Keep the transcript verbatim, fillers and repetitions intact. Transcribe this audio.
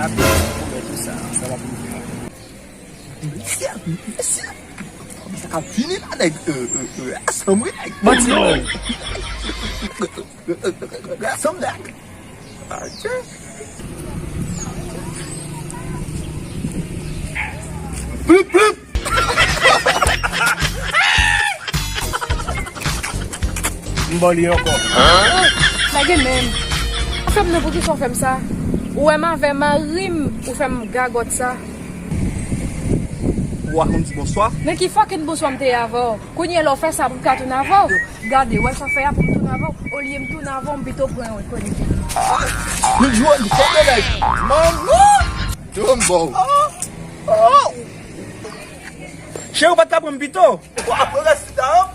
Apre ti pwoblèm sa, sa va pou mwen. Mesye, mesye. Sa ka fini la, nèg. Euh, euh, euh, asanm, wi, nèg. Manti, man. Asanm, nèg. Adje. Plup, plup. M ba w li ankò. Lage men m. Ou fè m nan, poukisa w fè m sa? Ou wè m avè mari m, ou fè m gagòt sa. Ou pa konn di bonswa? Men ki fucking bonswa m te ye avè w? Kounye a lè w fè sa pou m ka tounen avè w? Gade, wè sa fè a pou m tounen avè w? Olye m tounen avè w, m pito pran yon konik. Li jwenn kòm de nèg. Manman! Jwenn bò. Cheri, ou pa t ka pran m pito? Ou apre rès sida an?